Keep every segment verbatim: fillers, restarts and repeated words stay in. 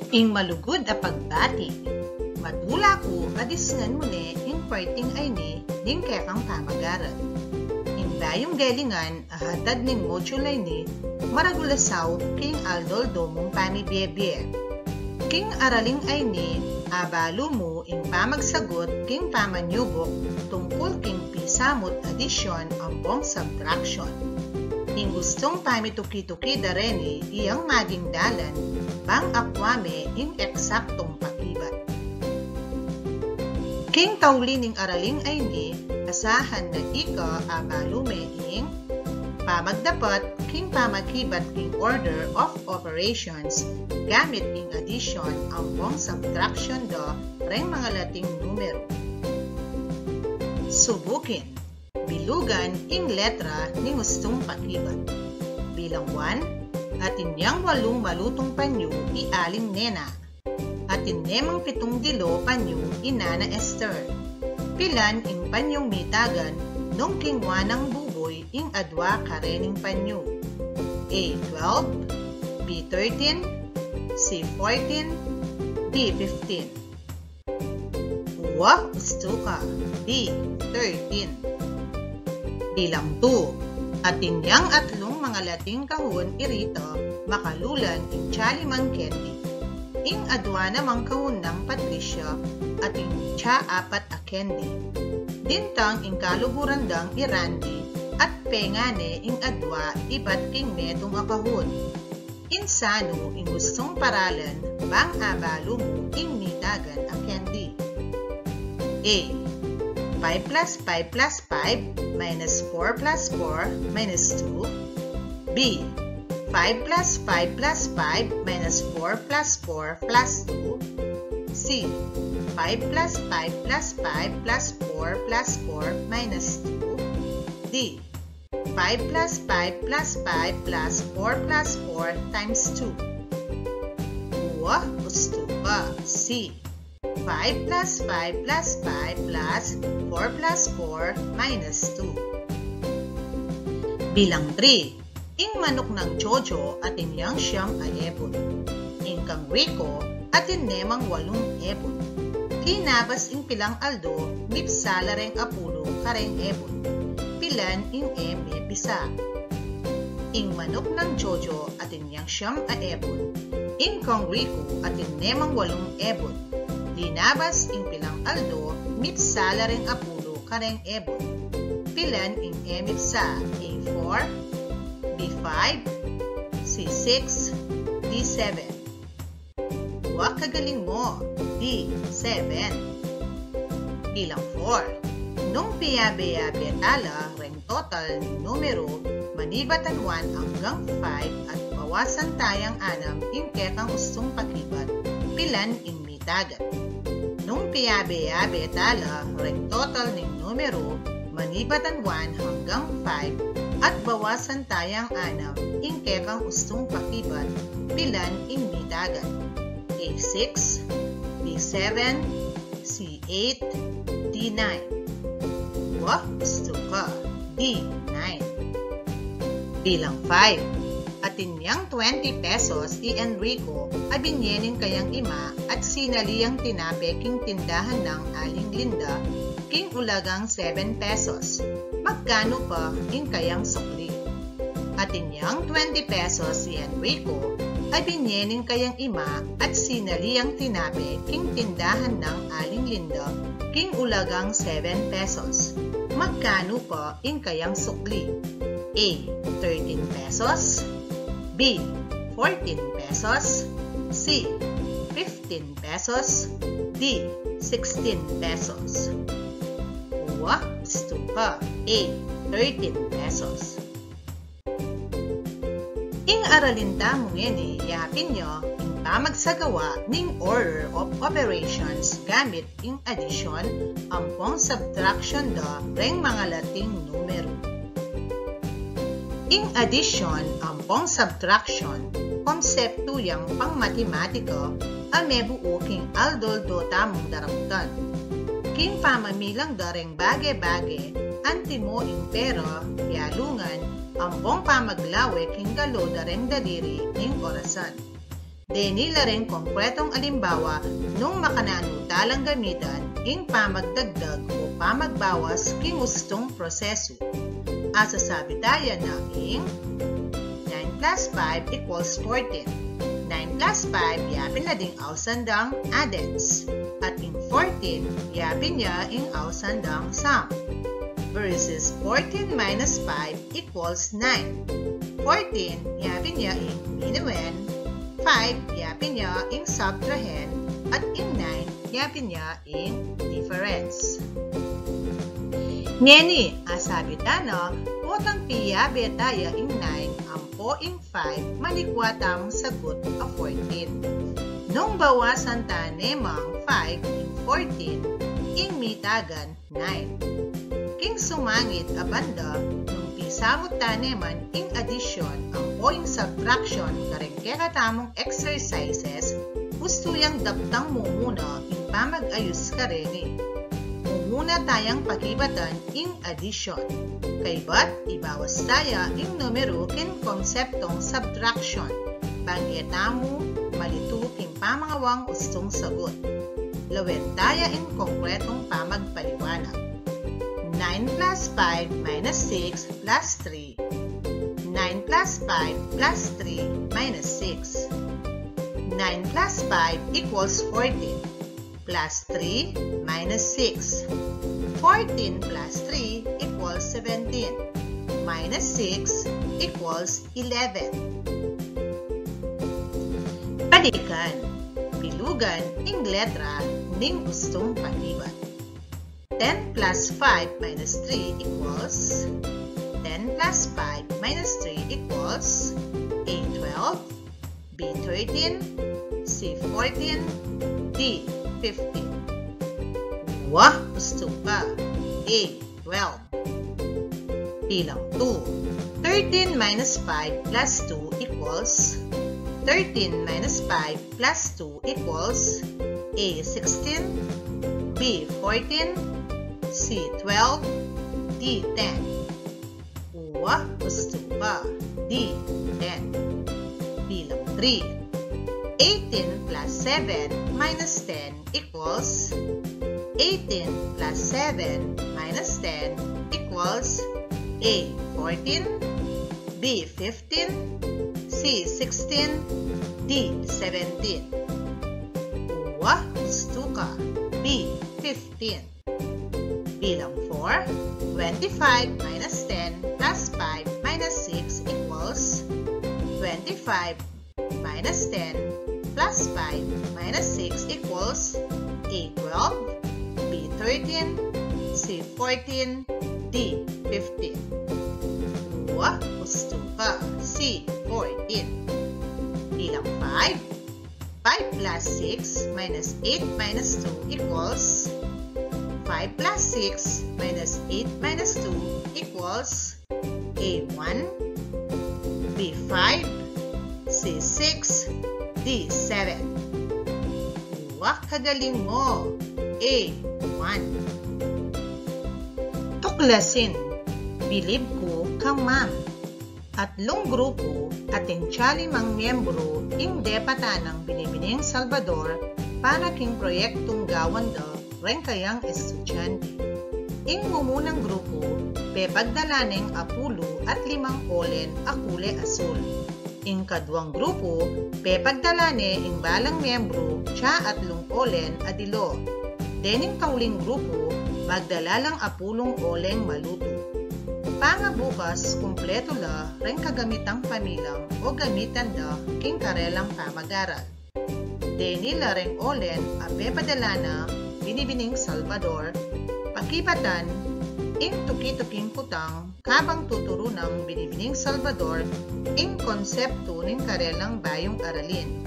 Ing malugud a pagbati. Matula ku a disngan mu ne ing puwerting ayni ning kekang pamagaran. Ing dayung gelingan a hatad ning module ayni maragul a saup king aldo-aldo mung pamibiye-biye. King araling ayni, abalu mu ing pamagsagut king pamanyubuk tungkul king pisamut, addition ampong subtraction. Ing gustung pamituki-tuki da reni iyang maging dalan bang akwa me ing eksaktung pakibat. King tauli ning araling ayni, asahan na ika abalu me ing pamagdapat king pamakibat king order of operations gamit ing addition ampong subtraction da reng mangalating numeru. Subukin. Bilugan ing letra ning gustung pakibat. Bilang one, atin yang walung malutung panyu i Aling Nena. Atin ne mang pitung dilo panyu i Nana Ester. Pilan ing panyung mitagan nung kingwa nang bubuy ing adwa karening panyu? A twelve, B thirteen, C fourteen, D fifteen. Wa, ustu ka. D thirteen. Bilang two, atin yang atlung mangalating kahun i Rita, makalulan ing tsa limang candy. Ing adwa namang kahun nang Patricia, atin tsa apat a candy. Dintang ing kaluguran dang i Randy, at penga ne ing adwa ibat king metung a kahun. Insanu ing gustung paralan bang abalu mu ing mitagan a candy? A, five plus five plus five minus four plus four minus two. B, five plus five plus five minus four plus four plus two. C, five plus five plus five plus four plus four minus two. D, five plus five plus five plus four plus four times two. Wa, ustu ka. C, five plus five plus five plus four plus four minus two. Bilang three, ing manuk nang Jojo atin yang siyam a ebun. Ing kang Rico atin ne mang walung ebun. Linabas ing pilang aldo, mipsa la reng apulu kareng ebun. Pilan ing e mepisa? Ing manuk nang Jojo atin yang siyam a ebun. Ing kang Rico atin ne mang walung ebun. Linabas ing pilang aldo, mipsa la reng apulu kareng ebun. Pilan ing e mipsa? A four, B five, C six, D seven. Wa, kagaling mo. D seven. Bilang four. Nung piyabe-yabe tala reng total ning numeru, manibatan one anggang five at bawasan tayang anam ing kekang ustung pakibat, pilan ing mitagan? Nung piyabe-yabe tala reng total ning numeru, manibatan one anggang five at bawasan tayang anam ing kekang ustung pakibat, pilan ing mitagan? A six, B seven, C eight, D nine. Wa, ustu ka. D nine. Bilang five. Atin yang twenty pesos i Enrico a binye ning kayang ima at sinali yang tinape king tindahan nang Aling Linda king ulagang seven pesos. Magkanu pa ing kayang sukli? Atin yang twenty pesos i Enrico a binye ning kayang ima at sinali yang tinape king tindahan nang Aling Linda king ulagang seven pesos. Magkanu pa ing kayang sukli? A, thirteen pesos. B, fourteen pesos. C, fifteen pesos. D, sixteen pesos. Wa, ustu ka. A, thirteen pesos. Ing aralin tamu ngeni, yapin yu ing pamagsagawa ning order of operations gamit ing addition ampong subtraction da reng mangalating numeru. Ing addition ampong subtraction, konseptu yang pangmatematika a mebuu king aldo-aldo tamung daraptan. King pamamilang da reng bage-bage, antimo ing pera, yalungan, ampong pamaglawe king galo da reng daliri ning orasan. Deni la ring konkretong alimbawa nung makananu talang gamitan ing pamagdagdag o pamagbawas king ustung prosesu. Asasabi taya na ing nine plus five equals fourteen. Nine plus five, yapin la ding ausan dang adds. At ing fourteen, yapin ya ing ausan dang sum. Versus fourteen minus five equals nine. Fourteen, yapin ya ing minus one. Five, yapin ya ing subtrahend. At ing nine, yapin ya ing difference. Ngeni, asabi ta na, potang piyabe taya ing nine ampo ing five, malikwa tamung sagut a fourteen. Nung bawasan ta ne mang five ing fourteen, ing mitagan nine. King sumangit a banda, nung pisamut ta ne man ing addition ampo ing subtraction kareng kekatamung exercises, ustu yang daptang mumuna ing pamag-ayus kareni. Mumuna tayang pakibatan ing addition. Kaybat, ibawas taya ing numeru king konseptong subtraction. Bang e tamu malitu king pamangawang ustung sagut. Lawen taya ing konkretong pamagpaliwanag. Nine plus five minus six plus three. Nine plus five plus three minus six. Nine plus five equals fourteen. Plus three minus six. Fourteen plus three equals seventeen. Minus six equals eleven. Balikan. Bilugan ing letra ning ustung pakibat. Ten plus five minus three equals, ten plus five minus three equals, A twelve, B thirteen, C fourteen, D fifteen. Wa, ustu ka. A twelve. Bilang two. Thirteen minus five plus two equals, thirteen minus five plus two equals, A sixteen, B fourteen, C twelve, D ten. Wa, ustu ka. D ten. Bilang three. Eighteen plus seven minus ten equals, eighteen plus seven minus ten equals, A fourteen, B fifteen, C sixteen, D seventeen. Wa, ustu ka. B fifteen. Bilang four, twenty-five minus ten plus five minus six equals, twenty-five minus ten plus five minus six equals, A twelve, B thirteen, C fourteen, D fifteen. Wa, ustu ka. C fourteen. Bilang five, five plus six minus eight minus two equals, five plus six minus eight minus two equals, A one, B five, C six, D seven. Wa, kagaling mo. A one. Tuklasin. Bilib ku kang ma'am. Atlung grupu, atin tsa limang miyembru ing depatan nang binibining Salvador para king proyektung gawan da reng kayang estudyante. Ing mumunang grupu, pepagdala neng apulu at limang olen a kule asul. Ing kaduang grupu, pepagdala ne ing balang miyembru tsa atlung olen a dilu. Dening kauling grupu, magdala lang apulung oleng malutu. Pangabukas, kumpletu la reng kagamitang pamilang o gamitan da king karelang pamag-aral. Deni la reng olen a pepadala na binibining Salvador, pakibatan ing tuki-tuking kutang kabang tuturu nang binibining Salvador ing konseptu ning karelang bayung aralin.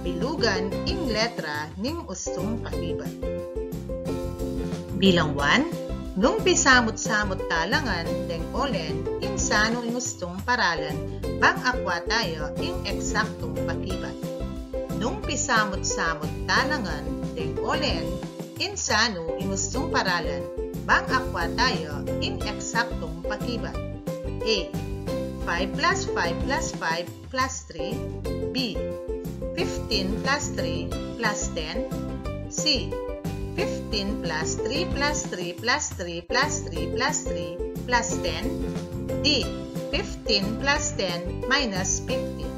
Bilugan ing letra ning ustung pakibat. Bilang one, nung pisamut-samut talangan deng olen, ing sanu ing ustung paralan bang akwa taya ing eksaktung pakibat. Nung pisamut-samut talangan deng olen, ing sanu ing ustung paralan bang akwa taya ing eksaktung pakibat. A, five plus five plus five plus three. B, fifteen plus three plus ten? C, fifteen plus three plus three plus three plus three plus three plus ten? D, fifteen plus ten minus fifteen?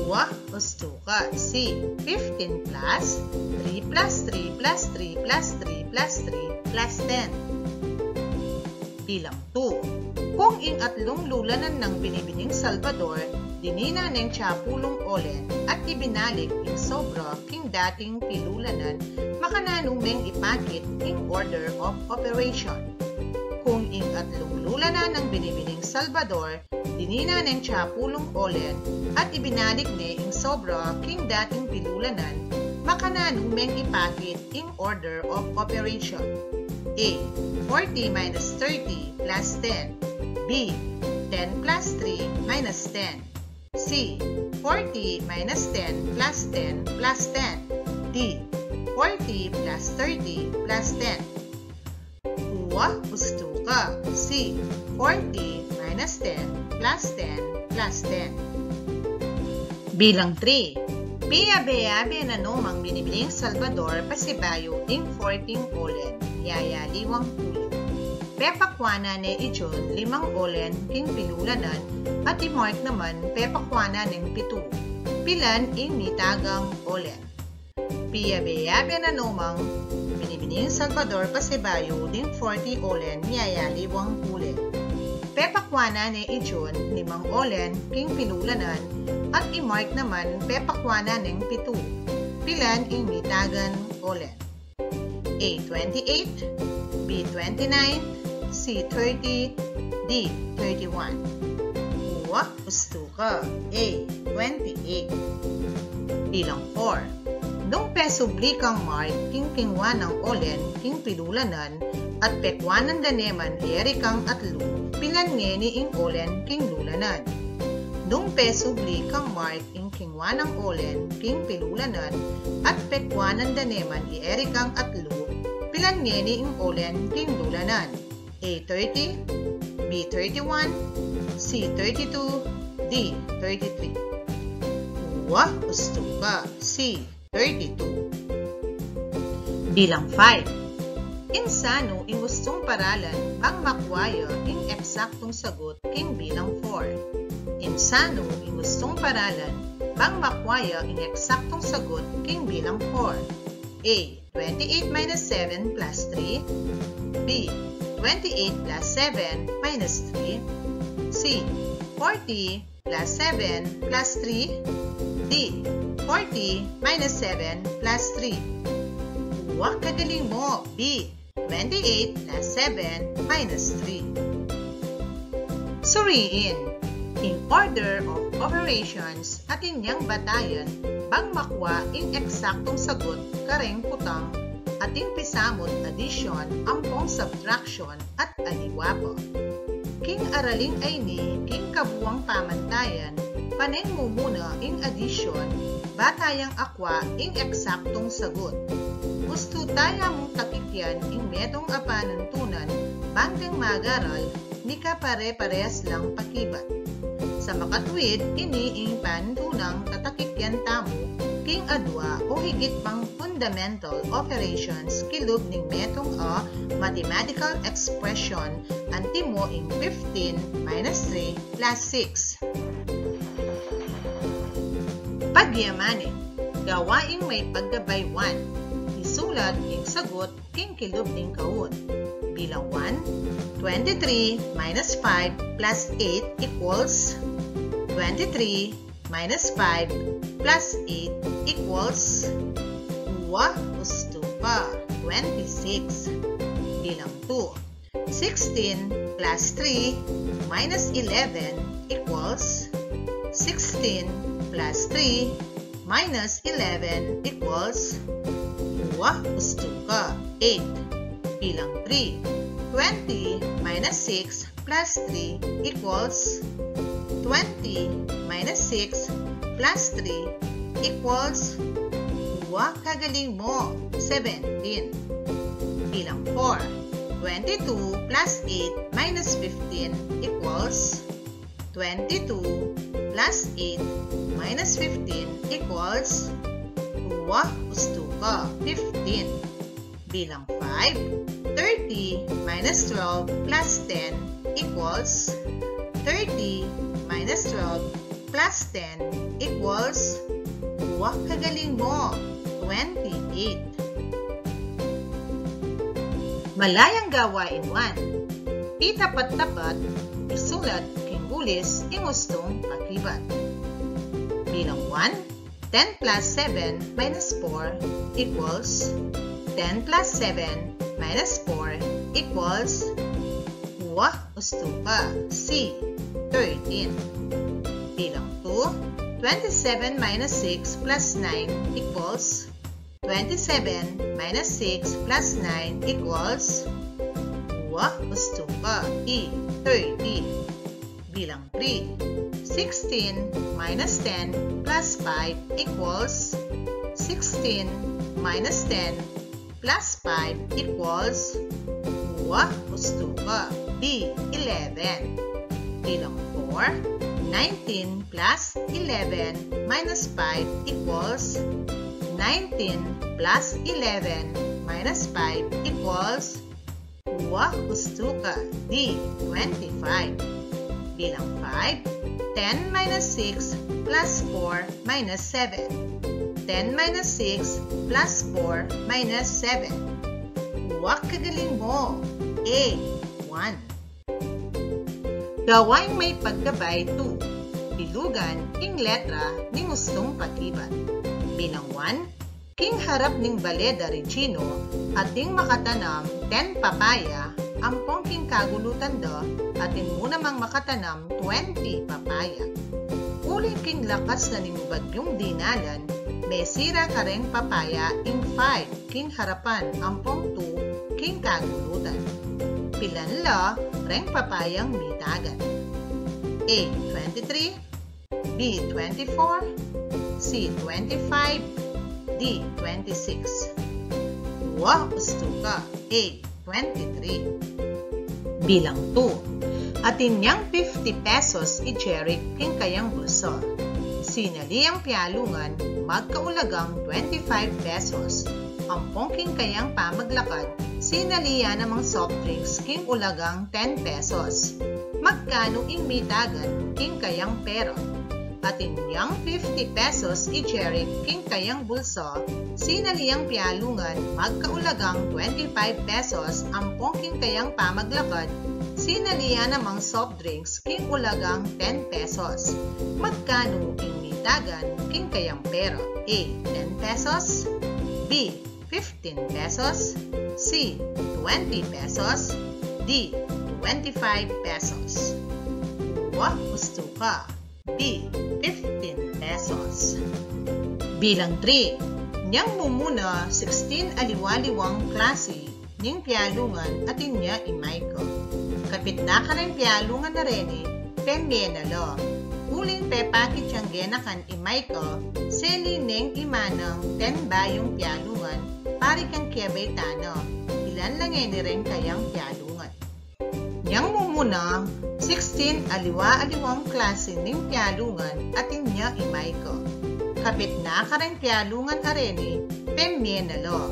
Wa, ustu ka. C, fifteen plus three plus three plus three plus three plus three plus ten. Bilang two. Kung ing atlung lulanan nang Binibining Salvador, dininan neng tiyapulung olen at ibinalik ing sobra king dating pilulanan, makananu meng ipakit ing order of operation? Kung ing atlung lulanan nang Binibining Salvador, dininan neng tiyapulung olen at ibinalik ne ing sobra king dating pilulanan, makananu meng ipakit ing order of operation? A, forty minus thirty plus ten. B, ten plus three minus ten. C, forty minus ten plus ten plus ten. D, forty plus thirty plus ten. Wa, ustu ka. C, forty minus ten plus ten plus ten. Bilang three. Piyabe-yabe na no mang Binibining Salvador pasibayu ing forty-ing olen, yayaliwang pule. Pepakwanan ne i Jun limang olen king pilulanan at i Mark naman pepakwanan neng pitu. Pilan ing mitagang olen? Piyabe-yabe na no mang Binibining Salvador pasibayu ding forty olen, yayaliwang pule. Pepakwanan ne i Jun limang olen king pilulanan at i Mark naman pepakwanan neng pitu. Pilan ing mitagan olen? A, twenty-eight. B, twenty-nine. C, thirty. D, thirty-one. Wa, ustu ka. A, twenty-eight. Bilang four. Nung pesubli kang Mark king kingwa nang olen king pilulanan at pekwanan da ne man i Eric ing atlu, pilan ngeni ing olen king lulanan? Nung pesubli kang Mark ing kingwa nang olen king pilulanan at pekwanan da ne man i Eric ing atlu, pilan ngeni ing olen king lulanan? A, thirty. B, thirty-one. C, thirty-two. D, thirty-three. Wa, ustu ka. C, thirty-two. Bilang five. Insanu ing ustung paralan bang makwa ya ing eksaktung sagut king bilang four? Insanu ing ustung paralan bang makwa ya ing eksaktung sagut king bilang four? A, twenty-eight minus seven plus three. B, twenty-eight plus seven minus three. C, forty plus seven plus three. D, forty minus seven plus three. Wa, kagaling mo. B, twenty-eight plus seven minus three. Suriin, in order of operations, atin yang batayan bang makwa ing eksaktung sagut kareng kutang, atin pisamut addition ampong subtraction at aliwa pa. King araling ayni, king kabuang pamantayan, paneng mumuna ing addition, batayang akwa ing eksaktung sagut. Ustu taya mung takikyan ing metung a panuntunan, bang deng mag-aral, mikapare-parehas lang pakibat. Sa makatuwid, ini ing panuntunang tatakikyan tamu, king adwa o higit pang fundamental operations kilub ning metung a mathematical expression, antimo ing fifteen minus three plus six. Pagyamanin, gawaing maypaggabay one. Isulat ing sagut king kilub ning kaun. Bilang one, twenty-three minus five plus eight equals twenty-three minus five plus eight equals, wa, ustu pa, twenty-six. Bilang two, sixteen plus three minus eleven equals, sixteen plus three minus eleven equals, wa, ustu ka, eight. Bilang three, twenty minus six plus three equals, twenty minus six plus three equals, wa, kagaling mo, seventeen. Bilang four, twenty-two plus eight minus fifteen equals, twenty-two plus eight minus fifteen equals dua ustu ka, fifteen. Bilang five, thirty minus twelve plus ten equals, thirty minus twelve plus ten equals, dua, kagaling mo, twenty-eight. Malayang gawain one. Pitapat-tapat, isulat king gulis ing ustung pakibat. Bilang one, ten plus seven minus four equals, ten plus seven minus four equals, dua ustu ka, C, thirteen. Bilang two, twenty-seven minus six plus nine equals, twenty-seven minus six plus nine equals, dua ustu ka, E, thirty. Bilang three, sixteen minus ten plus five equals, sixteen minus ten plus five equals, dua ustu ka, B, eleven. Bilang four, nineteen plus eleven minus five equals, nineteen plus eleven minus five equals, dua ustu ka, D, twenty-five. Bilang five, ten minus six plus four minus seven. Ten minus six plus four minus seven. Dua, kagaling mo, A, one. Gawaing maypaggabay two. Bilugan ing letra ning ustung pakibat. Bilang one, king harap ning bale da Regino, atin makatanam ten papaya, ampong king kagulutan da, atin mu namang makatanam twenty papaya. Uling king lakas na ning bagyung dinalan, mesira kareng papaya ing five king harapan, ampong two king kagulutan. Pilan la reng papayang mitagan? A, twenty-three, B, twenty-four, C, twenty-five, D, twenty-six. Dua ustu ka, A, twenty-three. Bilang two. Atin yang fifty pesos i Jeric king kayang bulsa. Sinali yang pialungan, magkaulagang twenty-five pesos. Ampong king kayang pamaglakad, sinali ya namang soft drinks king ulagang ten pesos. Magkanu ing mitagan king kayang pera? Atin yang fifty pesos i Jeric king kayang bulsa, sinali yang pialungan, magkaulagang twenty-five pesos, ampong king kayang pamaglakad, sinali ya namang soft drinks king ulagang ten pesos. Magkanu ing mitagan king kayang pera? A, ten pesos. B, fifteen pesos. C, twenty pesos. D, twenty-five pesos. Dua ustu ka, B, fifteen pesos. Bilang three. Nyang mumuna sixteen aliwa-liwang klasi ning pialungan atin ya i Michael. Kapit na kareng pialungan a reni, pemye na la. Uling pepakit yang genakan i Michael, seli neng imanang ten bayung pialungan, para kang kebay tana. Ilan la ngeni reng kayang pialungan? Nyang mumuna, sixteen aliwa-aliwang klasi ning pialungan atin ya i Michael. Kapit na kareng pialungan a reni, pemye na la.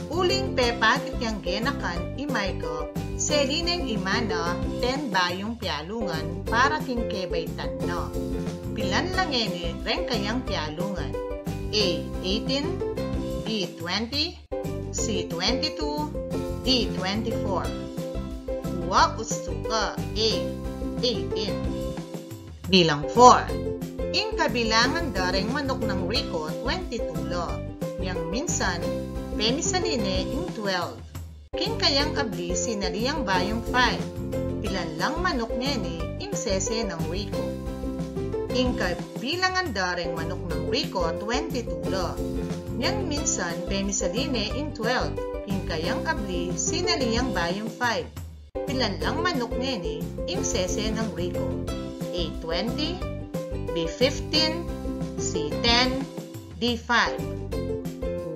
Uling pepakit yang genakan i Michael, seli neng imana ten bayung pialungan para king kebay tana. Pilan la ngeni reng kayang pialungan? A, eighteen, B, twenty, C, twenty-two, D, twenty-four. Dua ustu ka, A, eighteen. Bilang four. Ing kabilangan da reng manuk nang Rico, twenty-two la. Nyang minsan, pemisali ne ing twelve. King kayang abli, sinali yang bayung five. Pilan lang manuk ngeni ing sese nang Rico? Ing kabilangan da reng manuk nang Rico, twenty-two la. Nyang minsan, pemisali ne ing twelve. King kayang abli, sinali yang bayung five. Pilan lang manuk ngeni ing sese nang Rico? A, twenty, B, fifteen, C, ten, D, five.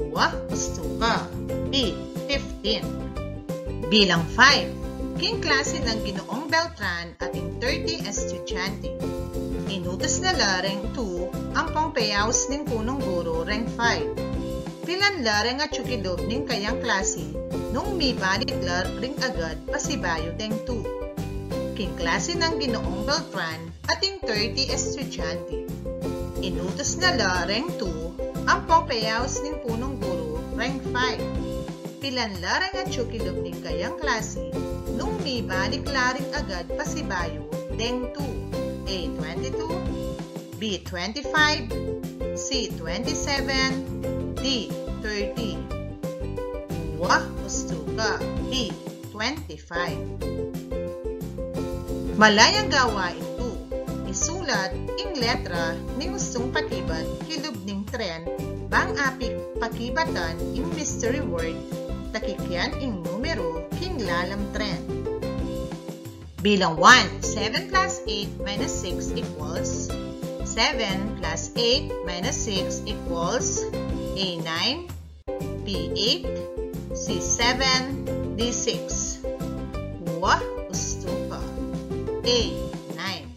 Dua ustu ka, B, fifteen. Bilang five. King klasi nang Ginoong Beltran atin thirty estudyante. Inutus na la reng two ampong peyaus ning punong guru reng five. Pilan la reng atyu kilub ning kayang klasi nung mibalik la ring agad pasibayu deng two. King klasi nang Ginoong Beltran, ating thirty estudyante. Inutus na la reng two ampong peyaus ning punong guru reng five. Pilan la reng atyu kilub ning kayang klasi nung mibalik la ring agad pasibayu deng two? A, twenty-two, B, twenty-five, C, twenty-seven, D, thirty. Wa, ustu ka. B, twenty-five. Malayang gawain two. Isulat ing letra ning ustung pakibat kilub ning tren bang api pakibatan ing mystery word, takikyan ing numeru king lalam tren. Bilang one, seven plus eight minus six equals, seven plus eight minus six equals A nine, B eight, C seven, D six. Wa, ustu ka. A nine.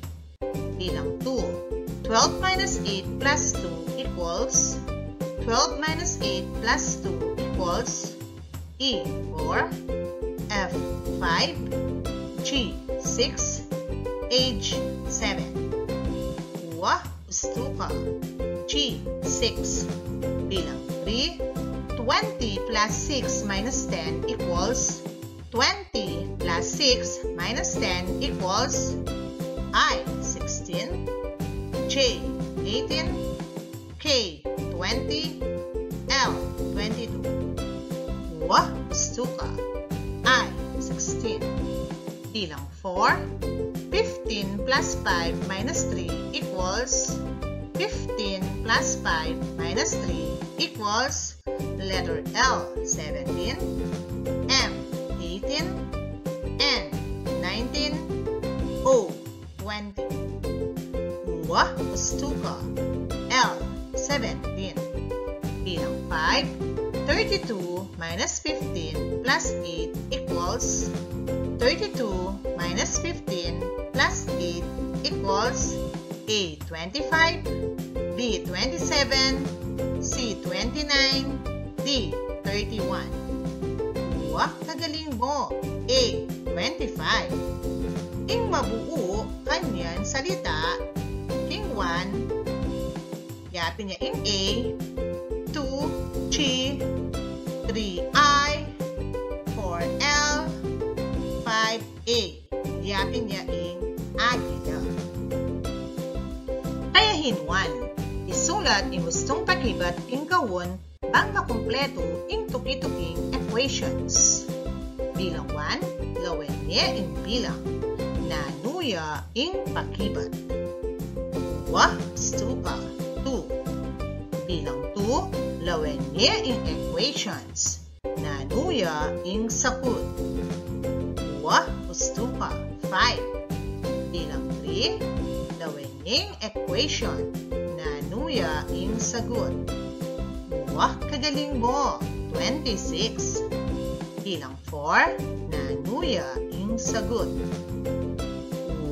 Bilang two, twelve minus eight plus two equals, twelve minus eight plus two equals, E four, F five, G six, H seven. Wa, ustu ka. G six. Bilang three, twenty plus six minus ten equals, twenty plus six minus ten equals, I sixteen, J eighteen, K twenty, L twenty-two. Wa, ustu ka. I sixteen. Bilang four, fifteen plus five minus three equals, fifteen plus five minus three equals, letter L, seventeen, M, eighteen, N, nineteen, O, twenty. Wa, ustu ka. L, seventeen. Bilang five, thirty-two minus fifteen plus eight equals, thirty-two minus fifteen plus eight equals, A twenty-five, B twenty-seven, C twenty-nine, D thirty-one. Wa, kagaling mo. A twenty-five. Ing mabuo kanyan salita, king one, yapin ya ing A, two G, three I, four L, five A. Yapin ya ing agila. Kaya hin one, isulat ing ustung pakibat king kaun bang makumpletu ing tuki-tuking equations. Bilang one, lawen ne ing bilang. Nanu ya ing pakibat? Wa, ustu ka. Two. Bilang two, lawen ne ing equations. Nanu ya ing sagut? Wa, ustu ka. Five. Bilang three, lawen ne ing equation. Nanu ya ing sagut? Wa, kagaling mo. Twenty-six. Bilang four, nanu ya ing sagut?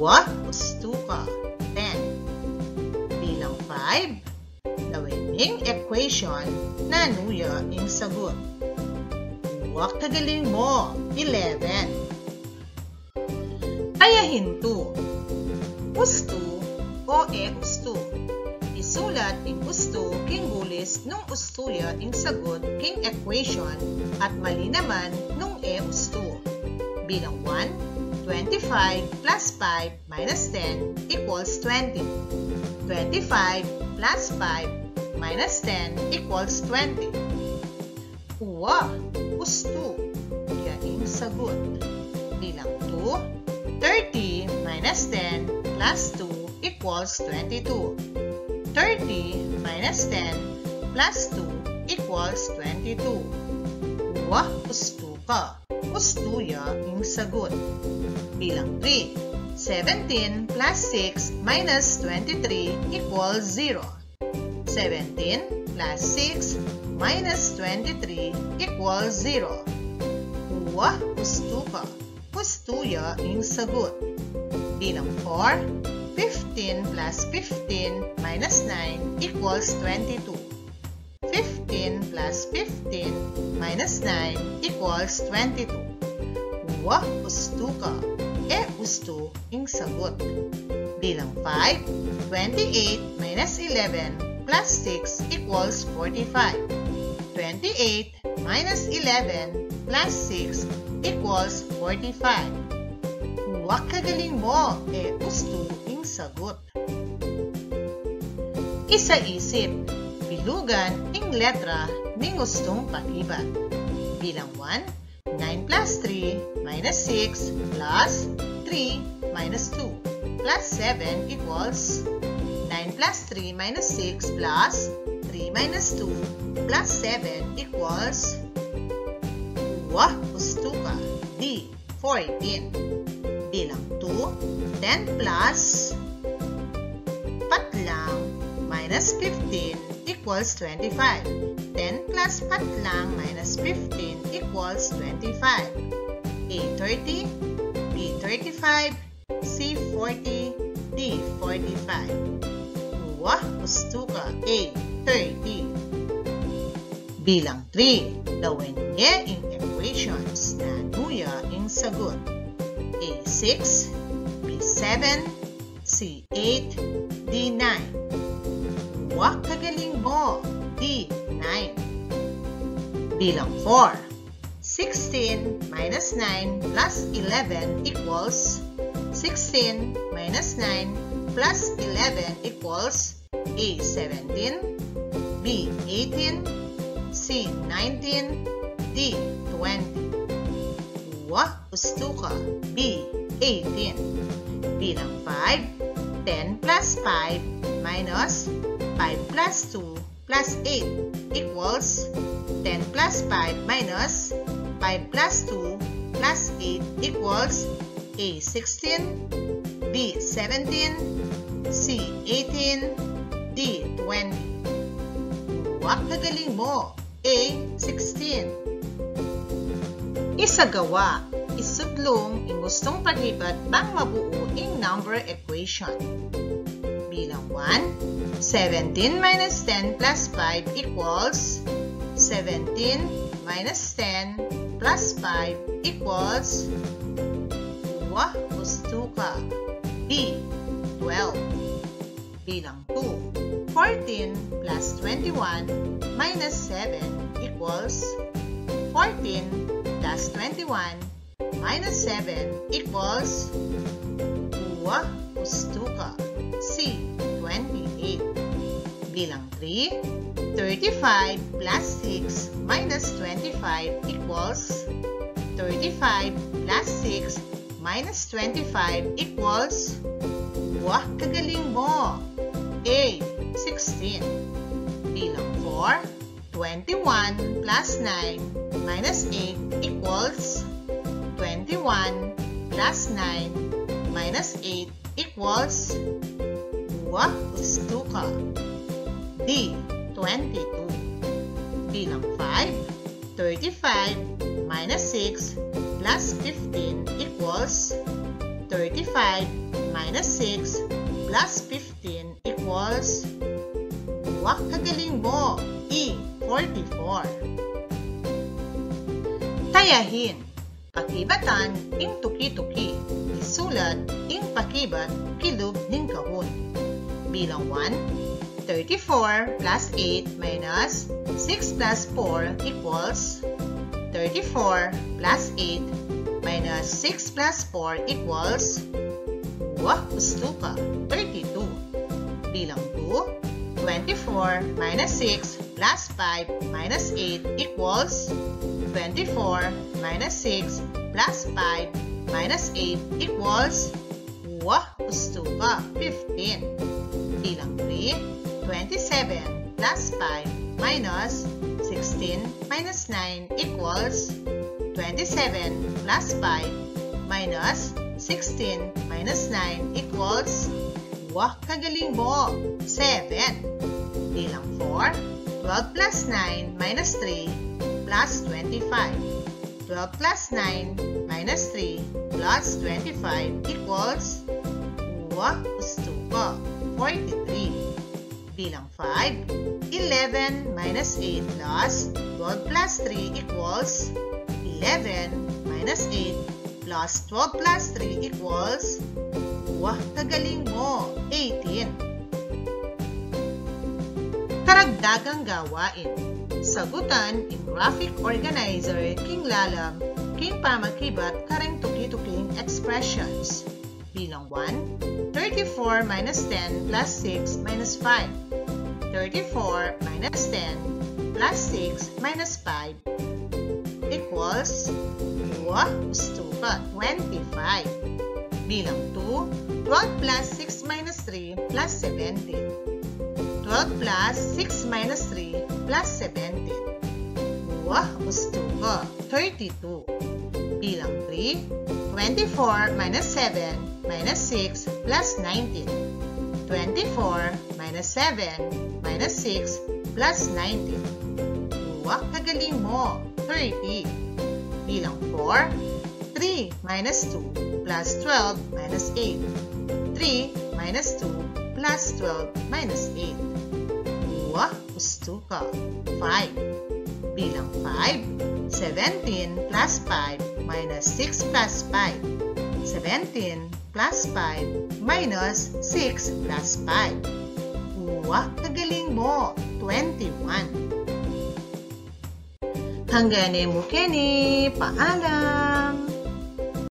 Wa, ustu ka. Ten. Bilang five, lawen ne ing equation, nanu ya ing sagut? Wa, kagaling mo. Eleven. Kaya hin two. Ustu o e ustu? Isulat ing ustu king gulis nung ustu ya ing sagut king equation at mali naman nung e ustu. Bilang one, twenty-five plus five minus ten equals twenty. Twenty-five plus five minus ten equals twenty. Wa, ustu ya ing sagut. Bilang two, thirty minus ten plus two equals twenty-two. Thirty minus ten plus two equals twenty-two. Wa, ustu ka. Ustu ya ing sagut. Bilang three, seventeen plus six minus twenty-three equals zero. Seventeen plus six minus twenty-three equals zero. Wa, ustu ka. Ustu ya ing sagut. Bilang four, Fifteen plus fifteen minus nine equals twenty-two. Fifteen plus fifteen minus nine equals twenty-two. Wa ustu ka. E ustu ing sagut. Bilang five, twenty-eight minus eleven plus six equals forty-five. Twenty-eight minus eleven plus six equals forty-five. Wa kagaling mo, e ustu ing sagut. Isa-isip, bilugan ing letra ning ustung pakibat. Bilang one, nine plus three minus six plus three minus two plus seven equals nine plus three minus six plus three minus two plus seven equals wa ustu ka. D, fourteen. Bilang two, ten plus patlang minus fifteen equals twenty-five. Ten plus patlang minus fifteen equals twenty-five. A, thirty. B, thirty-five. C, forty. D, forty-five. Wa ustu ka. A, thirty. Bilang three, lawen ye ing equations. Nanu ya ing sagut? A, six. B, seven. C, eight. D, nine. Wa kagaling mo. D, nine. Bilang four, sixteen minus nine plus eleven equals, sixteen minus nine plus eleven equals A, seventeen. B, eighteen. C, nineteen. D, twenty. Wa ustu ka. B, eighteen. Bilang five, ten plus five minus five plus two plus eight equals ten plus five minus five plus two plus eight equals A, sixteen. B, seventeen. C, eighteen. D, twenty. Wa kagaling mo. A, sixteen. Isagawa, isudlung ing ustung pakibat bang mabuo ing number equation. Bilang one, seventeen minus ten plus five equals, seventeen minus ten plus five equals, wa ustu ka. B, twelve. Bilang two, fourteen plus twenty-one minus seven equals, fourteen plus twenty-one minus seven equals, wa ustu ka. C, twenty-eight. Bilang three, thirty-five plus six minus twenty-five equals, thirty-five plus six minus twenty-five equals, wa kagaling mo. A, sixteen. Bilang four, twenty-one plus nine minus eight equals, twenty-one plus nine minus eight equals, wa ustu ka. D, twenty-two. Bilang five, thirty-five minus six plus fifteen equals, thirty-five minus six plus fifteen equals, wa kagaling mo. E, forty-four. Tayahin. Pakibatan ing tuki-tuki. Isulat ing pakibat kilub ning kahun. Bilang one, thirty-four plus eight minus six plus four equals, thirty-four plus eight minus six plus four equals, wa ustu ka, thirty-two. Bilang two, twenty-four minus six plus five minus eight equals, twenty-four minus six plus five minus eight equals, wa ustu ka, fifteen. Bilang three, twenty-seven plus five minus sixteen minus nine equals, twenty-seven plus five minus sixteen minus nine equals, wa kagaling mo, seven. Bilang four, twelve plus nine minus three plus twenty-five. Twelve plus nine minus three plus twenty-five equals, Wa, ustu ka. Forty-three. Bilang five, eleven minus eight plus twelve plus three equals eleven minus eight plus twelve plus three equals, wa, kagaling mo, eighteen. Karagdagang gawain. Sagutan ing graphic organizer king lalam king pamakibat kareng tuki-tuking expressions. Bilang one, thirty-four minus ten plus six minus five. Thirty-four minus ten plus six minus five equals, wa, ustu ka, twenty-five. Bilang two, twelve plus six minus three plus seventeen. Twelve plus six minus three plus seventeen. Wa, ustu ka, thirty-two. Bilang three, twenty-four minus seven minus six plus nineteen. Twenty-four minus seven minus six plus nineteen. Wa, kagaling mo, thirty. Bilang four, three minus two plus twelve minus eight. Three minus two plus twelve minus eight. Wa, ustu ka, five. Bilang five, seventeen plus five minus six plus five. Seventeen plus five minus six plus five. Wa, kagaling mo, twenty-one. Hanggang ne mu keni, paalam.